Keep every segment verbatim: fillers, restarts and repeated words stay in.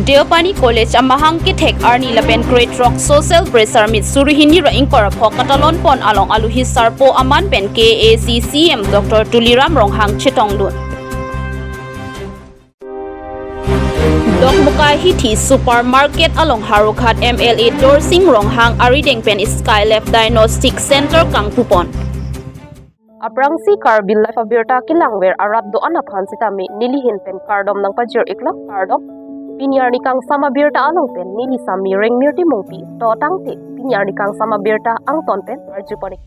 Deopani College amahang kethek arni lapen grade throk social pressure meet suri hini ra ingkoi ra pho katalon pon along aluhi sarpo aman pen K A A C C E M Doctor Tuliram Ronghang chetongdun. Dokmoka hithi supermarket along Howraghat M L A Dorsing Ronghang arideng pen Skylab Diagnostic Center kangpupon. Aphrangsi Karbi Live abirta kelangver arat do-an aphan sitame nelihin pen kardom nangpajir-iklo, kardom. Pini arni kangsam abirta along pen neli Sami Rengmirti Mongpi, to tangte pini arni kangsam abirta angton pen arjupon-ik.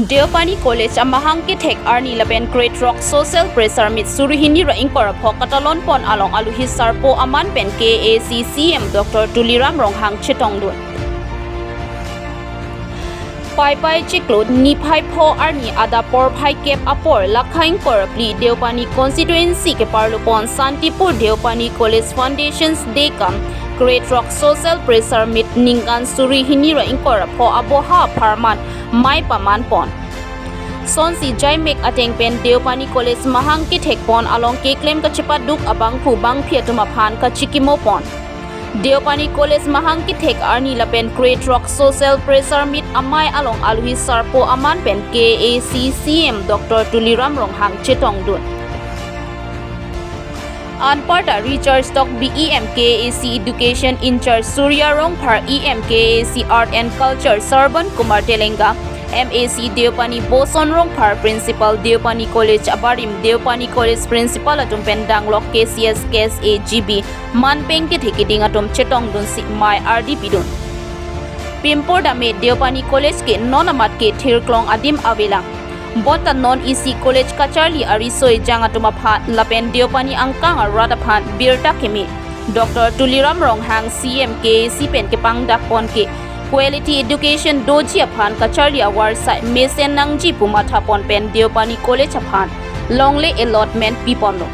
Deopani College amahang kethek arni lapen grade throk social pressure meet suri hini ra ingkoi ra pho katalon pon along aluhi sarpo aman pen K A A C C E M Doctor Tuliram Ronghang chetongdun. Paipai chiklo niphai pho arni adap porphai kep apor lakha ingkoi ra phli Deopani constituency keparlupon Santipur Deopani College Foundations Day cum grade throk social pressure meet ningkan suri hini ra ingkoi ra pho aboha apharman mei paman pon. Sonsi jaimek ateng pen Deopani College mahang kethek pon along keklem kachepaduk abangphu bangphi atum aphan kachikimo pon. Deopani College mahang kethek arni lapen grade throk social pressure meet amei along aluhi sarpo aman pen K A A C C E M Doctor Tuliram Ronghang chetongdun. Anparta Richard Tokbi E M K A A C Education in-charge, Surya Rongphar E M K A A C Art and Culture, Sarban Kumar Telenga M A C Deopani, Boson Rongphar Principal Deopani College abarim, Deopani College Principal atum pen danglok K C S, K S A, G B, manpeng kethe keding atum chetongdunsi mei ardi pidun. Pimpur dame Deopani College ke non amat ke thirklong adim avelang. Bonta non isi college kacharli ariso ejang atum aphan lapen Deopani angkang arat aphan birta keme Doctor Tuliram Ronghang C M K A A C pen kepangdak pon ke quality education doji aphan kacharli avarsai mesen nangji pu mathapon pen Deopani College aphan longle allotment piponlo.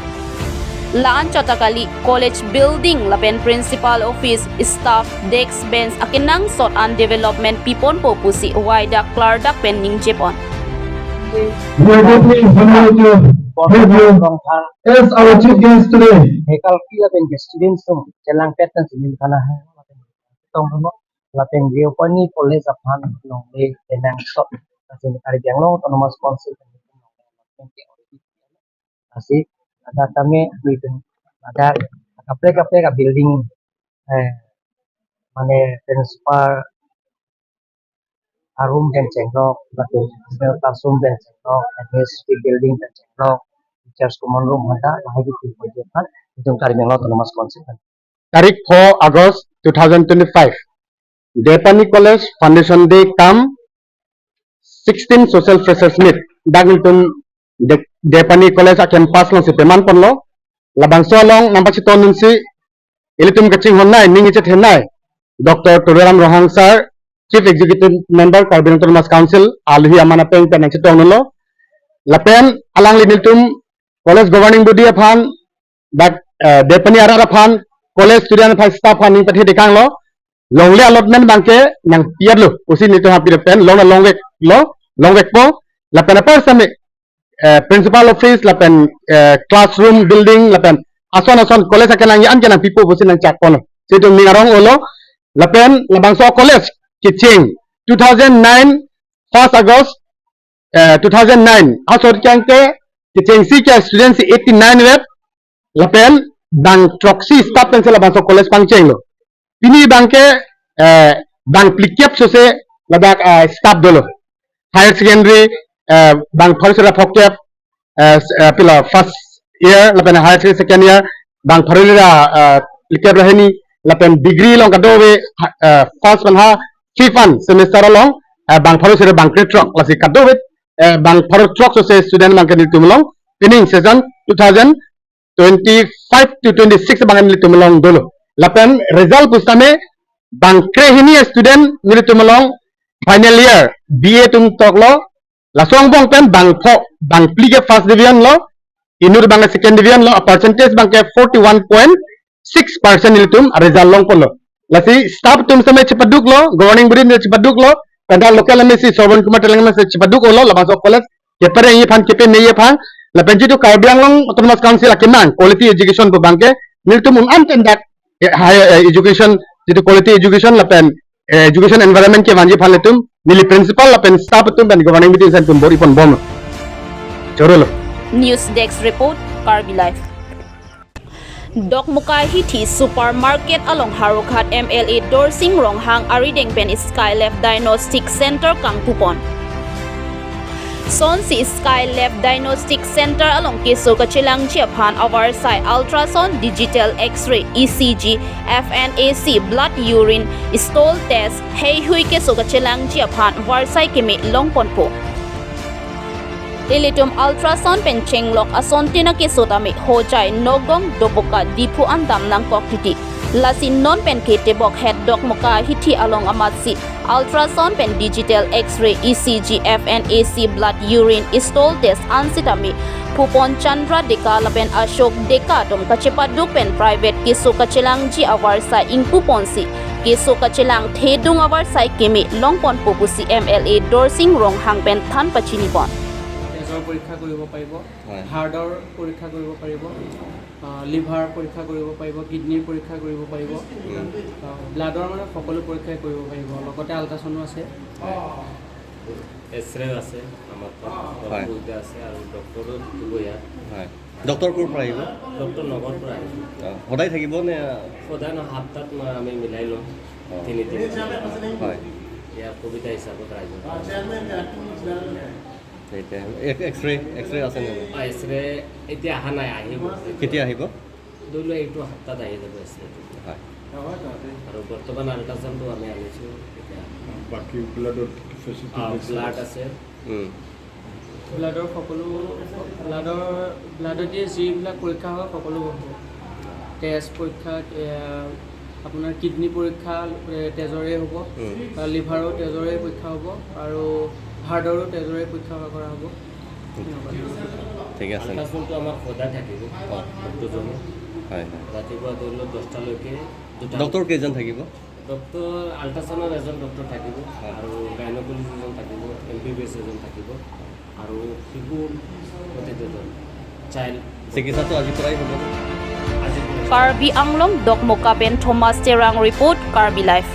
La-an chot ta kali, college building lapen principal office, staff, desk bench akenangsot an development piponpo pusi waidak klardak pen ningjepon. We are deeply humbled to have you as our chief guest today. Faculty lapen students atum chelangpet nangsi neli khana hai. Tong mo lapen Deopani College aphan longle kenangsot, lapen Karbi Anglong Autonomous Council, lasi ladak kami itu ada kaprek kaprek building, eh, mane principal arum pen chenglok, lapen classroom pen chenglok, administrative building pen chenglok, teachers common room hanta lahai kipi pon jephan itum Karbi Anglong Autonomous Council. Tarik four August two thousand twenty-five, Deopani College Foundation Day cum sixteen Social Freshers Meet dak ilitum De-, Deopani College a-campus alongsi peman ponlo. Labangso along nangpachetongdunsi ilitum kachinghon nei, ning ichethe nei Doctor Tuliram Ronghang Sir, Chief Executive Member Karbi Anglong Autonomous Council, aluhi aman apeng pen nangchetongdunlo. Lapen alangli nelitum college governing body aphan, dak, eh, Deopani arat aphan, college student aphan, staff aphan ning pathe dekanglo, longle allotment abangke nangpiatlo pusi nelitum happy pen long longveklo, longvekpo. Lapen apar sitame, eh, principal office lapen, eh, classroom building lapen ason ason college akenangji an ke nangpipo pusi nangchakponlo. Situ ning arong olo. Lapen labangso college kecheng two thousand nine first August, eh, two thousand nine asor kang ke kechengsi ke student si eighty-nine vet, lapen bang throksi staff pensi labangso college pangchenglo. Pini abangke, eh, bang phlikep sose ladak, eh, staff dolo. Higher secondary, eh, bang pharo sera phokep, eh, s-, eh, pila first year, lapen higher secondary second year, bang pharo ra, eh, phlikep ra hini, lapen degree along kadokave, eh, first pen ha fifth an semester along, eh, bang pharo sera bang krethrok, lasi kadokave, eh, bang pharo throk sose student abangke nelitum along, pining session two thousand twenty-five to twenty-six abang nelitum along dolo. Lapen result pusitame bang krehini student nelitum along final year B A atum toklo, laso angbong pen bang pho, bang phli ke first division lo, inut abang second division lo, a percentage abangke forty-one point six percent nelitum result longponlo. Lasi staff atum sitame chepaduklo, governing body atum chepaduklo, pada local M A C Sarban Kumar Telenga sitame chepaduk-olo, labangso college keparengji aphan, kepameji aphan, lapen jitu Karbi Anglong Autonomous Council akemang quality education pu abangke nelitum un-an ten dak, eh, higher, eh, education, jitu quality education lapen, eh, education environment kevanji aphan nelitum, neli principal lapen staff atum pen governing meeting sen tum bor-i pon bom. Chorolo. News Desk Report, Karbi Live. Dokmoka Hithi Supermarket along Howraghat M L A Dorsing Ronghang arideng pen Skylab Diagnostic Center kangpupon. Sonsi Skylab Diagnostic Center along keso kachelangji aphan avarsai ultrasound, digital X-ray, E C G, F N A C, blood, urine, stool test, heihui keso kachelangji aphan varsai keme longponpo. Ilitum ultrasound pen chenglok asontin akeso tame Hojai, Nagaon, Doboka, Diphu an dam nangkok titi. Lasi non pen ketebok het Dokmoka Hithi along amatsi ultrasound pen digital X-ray, E C G, F N A C, blood, urine, stool test an sitame Phupon Chandra Deka lapen Ashok Deka atum kachepaduk pen private keso kachelangji avarsai ingpuponsi keso kachelang thedung avarsai keme longponpo pusi M L A Dorsing Ronghang pen than pachinipon. তেজৰ পৰীক্ষা কৰিব পাৰিব, হয়। হাৰ্টৰ পৰীক্ষা কৰিব পাৰিব, আহ, লিভাৰ পৰীক্ষা কৰিব পাৰিব, কিডনীৰ পৰীক্ষা কৰিব পাৰিব, উম। আহ, ব্লাডৰ মানে সকলো পৰীক্ষাই কৰিব পাৰিব, লগতে আল্ট্ৰাচাউণ্ডো আছে। হয়। এক্সৰে আছে আমাৰ তাত, হয়। দুইটা আছে আৰু ডক্টৰো থাকিব ইয়াত। হয়। ডক্টৰ ক'ৰ পৰা আহিব? ডক্টৰ নগৰৰ পৰা আহিব। অ, সদায় থাকিব নে? সদায় নহয়, সপ্তাহত মই, আমি মিলাই লওঁ। অ। তিনি দিন। হয়। ইয়াৰ সুবিধা হিচাপত ৰাইজৰ। এতিয়া এক-, এক্সৰে, এক্সৰে আছে নে নাই? অ, এক্সৰে এতিয়া অহা নাই, আহিব। কেতিয়া আহিব? ধৰি লোৱা এইটো সপ্তাহত আহি যাব এক্সৰেটো। হয়। আৰু বৰ্তমান আল্ট্ৰাচাউণ্ডটো আমি আনিছোঁ এতিয়া। বাকী ব্লাডৰ ফেচিলিটি অ, আছে? ব্লাড আছে। উম। ব্লাডৰ সকলো, ব্লাডৰ, ব্লাডেদি যিবিলাক পৰীক্ষা হয় সকলো হ'ব। তেজ পৰীক্ষা, এ, আপোনাৰ কিডনী পৰীক্ষা, এ, তেজৰে হ'ব, উম। বা লিভাৰো তেজৰে পৰীক্ষা হ'ব আৰু হাৰ্টৰো তেজৰে পৰীক্ষা কৰা হ'ব। ঠিক আছে। আল্ট্ৰাচাউণ্ডটো আমাৰ সদায় থাকিব। অ। ডক্টৰজনে। হয়, হয়। ৰাতিপুৱা ধৰি লওক দহটালৈকে দুটা। ডক্টৰ কেইজন থাকিব? ডক্টৰ, আল্ট্ৰাচাউণ্ডৰ এজন ডক্টৰ থাকিব, হয়। আৰু গাইনকলজিষ্ট এজন থাকিব, এম বি বি এছ এজন থাকিব, আৰু শিশু অতিথি এজন, চাইল্ড। চিকিৎসাটো আজিৰ পৰাই হ'ব? আজিৰ পৰাই। Karbi Anglong, Dokmoka pen Thomas Terang report, Karbi Live.